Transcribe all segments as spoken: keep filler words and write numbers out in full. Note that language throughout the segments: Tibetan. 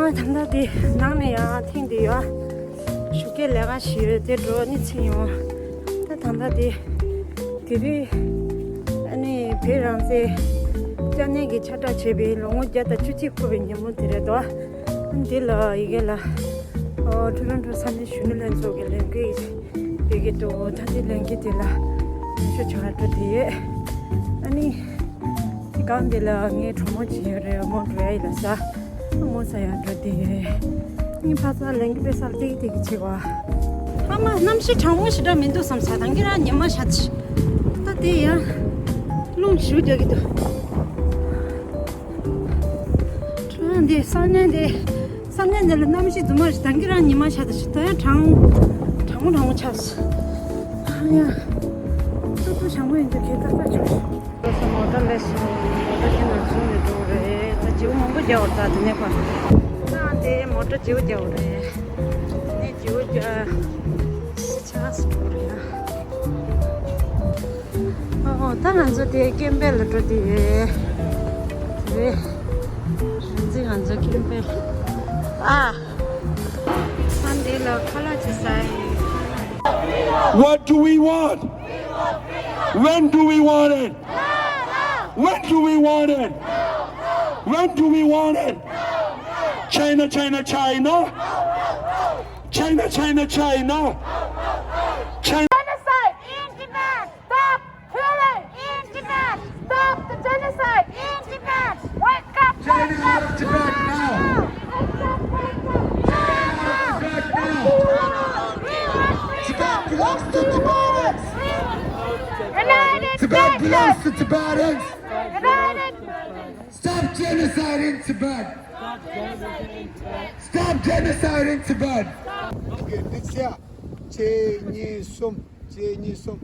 ད་ལྟ་དེ་ནང་ནས་ཡང་ཐེངས་དེ་ཡོད། ཞོགས་ཀས་ལས་ཀ་ཞིག་ཡོད་དེ་འགྲོ་ནི་ཚེ་ཡོང་། ད་ད་ལྟ་དེ་དེ་རིང་ཨ་ནི་བོད་རང་བཙན་བཅའ་ནན་གྱི་ཁྱབ་བསྒྲགས་བྱས་པའི་ལོ་ངོ་བརྒྱ་དང་བཅུ་གཅིག་འཁོར་བའི་ཉིན་མོ་དེ་རེད་དོ། ཨ་ནི་དེ་ལ་ཡི་གེ་ལ་ཨོ་ཊོ་རོན་ཊོ་ས་གནས་གཞོན་ནུ་ལྷན་ཚོགས་ཀྱི་ལས་འགུལ་བོད་སྐད་དུ་ད་ལྟའི་ལས་འགུལ་དེ་ལ་ཉན་ཞུ་བྱ་བར་འགྲོ་བསྡད་ཡོད། ཨ་ནི་དེ་སྒང་དེ་ལ་ངའི་གྲོགས་མོ་ཅིག་ཡོད་རེད། མོ་འགྲོ་ཡ་ཡིན་ལ་ས། མོ་ས་ཡ་འགྲོ་དེ། ངའི་ཕ་ས་ལེན་གི་པེ་ས་ལ་ཏིག་ཏིག་ཆེ་བ། ཨ་མ་གནམ་གཤིས་གྲང་མོ་ཞེ་དྲག་མི་འདུག་བསམ་ས། དང་གི་རང་ཉི་མ་ཤར་ཆི། ད་དེ་ཡ། རླུང་ཞུ་རྒྱག་གི་འདུག་ཁྲོན་འདི་ས་གནས་འདི། ས་གནས་འདི་ལ་གནམ་གཤིས་རྫུན་མ་ཞིག་དང་གི་རང་ཉི་མ་ཤར་ད་ཞིག་ད་ཡ་གྲང་། གྲང་མོ་གྲང་མོ་ཆགས་སོང་། ཨ་ཡ། ཏུ་ཏུ་ཞང་མོ་ཡིན་དུ་ཁྱེད་ད་ལྟ་ཆོག་ཤིག་ལགས་སོ། མོ་ཊ་སླེབས་སོང་། མོ་ཊ་ཁྱེད་ནང་བཟུང་ནས་འགྲོ་རེད། ད་བྱིའུ་མང་པོ་རྒྱག་བར་ད་དེ་ནས་ཕར། ད་དེ་མོ་ཊ་བྱིའུ་རྒྱག་བར་རེད། དེ་ནས་བྱིའུ་རྒྱག་ཆགས་སོང་རེད། ཨོ་ད་ང་ཚོ་དེ་ཀེམ་པེ་ལ་འགྲོ་དེ་རེད། རེད་འཛི་ང་ཚོ་ཀེམ་པེ་ལ། ཨ། ད་འདི་ལ་ཁ་ལག་ཅིག་ཟ་ཡིན། What do we want? When do we want it? When do we want it? When do we want it? China, China, China. China, China, China. China. Genocide in Tibet! Stop killing in Tibet! Stop the genocide in Tibet! Wake up! China, wake up! Out of Tibet now! Wake up, wake up! China, out of Tibet now! We want freedom! Tibet belongs to Tibetans! We want freedom! United Tibet belongs to Tibetans! United Stop genocide in Tibet! Stop genocide in Tibet! Okay, next year. གཅིག་གཉིས་གསུམ། གཅིག་གཉིས་གསུམ།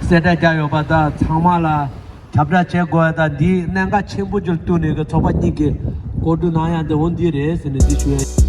གསལ་བསྒྲགས་བརྒྱབ་ཡོད་པ་དང་ཚང་མ་ལ་ཁྱབ་བསྒྲགས་བྱེད་དགོས་ཡ་དང་འདིའི་གནད་འགག་ཆེན་པོ་ཅིག་ལ་བསྟུན་ནས་ཀྱི་ཚོགས་པ་གཉིས་ཀྱིས་གོ་སྒྲིག་གནང་ཡ་འདི་འོ་འདི་རེད་ཟེར་ནས་འདི་ཞུ་ཡ།